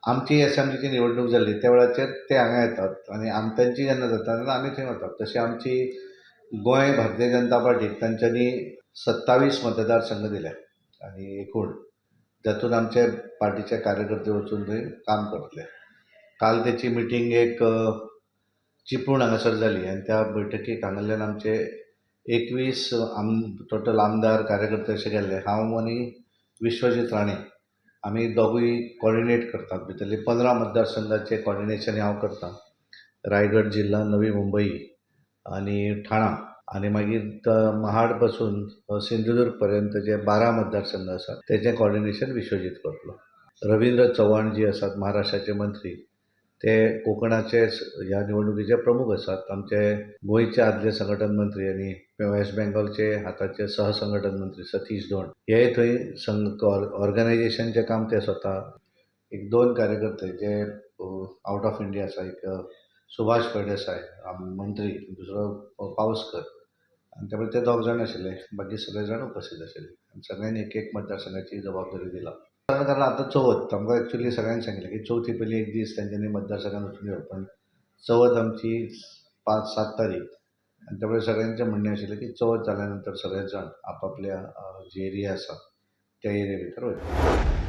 आमची एसेंब्लीची निवडणूक जाल्ली त्या वेळाचेर ते हांगा येतात आनी तांची जेन्ना जाता तेन्ना आमी थंय वतात. तशें आमची गोंय भारतीय जनता पार्टीक तांच्यांनी 27 मतदारसंघ दिले आनी एकूण जातून आमचे पार्टीचे कार्यकर्ते वचून थंय काम करतले. काल तेची मिटींग एक चिपळूण हांगासर जाली आनी त्या बैठकीक हांगासरल्यान आमचे 21 टोटल आमदार कार्यकर्ते अशे गेल्ले. हांव आनी विश्वजीत राणे आमी दोगूय कॉर्डिनेट करतात. भितरले 15 मतदारसंघाचे कॉर्डिनेशन हांव करतां. रायगड जिल्हा, नवी मुंबई आनी ठाणा आनी मागीर महाड पासून सिंधुदुर्ग पर्यंत जे 12 मतदारसंघ आसात तेचें कॉर्डिनेशन विश्वजीत करतलो. रवींद्र चव्हाण जी आसात महाराष्ट्राचे मंत्री, ते कोंकणाचे ह्या निवडणुकीचे प्रमुख आसात. आमचे गोंयचे आदले संघटन मंत्री आनी वेस्ट बेंगॉलचे आतांचे सहसंघटन मंत्री सतीश धोंड हे थंय संघ ऑर्गनायझेशनचें काम ते स्वता. एक 2 कार्यकर्ते जे आवट ऑफ इंडिया आसा, एक सुभाष फळदेसाय मंत्री, दुसरो पावसकर, आनी त्यामुळे ते 2 जाण आशिल्ले. बाकी सगळे जाण उपस्थित आशिल्ले आनी सगळ्यांनी एक एक मतदारसंघाची जबाबदारी दिला. कारण आतां चवथ आमकां एक्चुली सगळ्यांनी सांगिल्लें की चवथी पयलीं एक दीस तांच्यांनी मतदारसंघात वचून येवप, पण चवथ आमची 5-7 तारीख आनी त्यामुळे सगळ्यांचें म्हणणें आशिल्लें की चवथ जाल्या नंतर सगळे जाण आपापल्या जी एरिया आसा त्या एरिया भितर वयतले.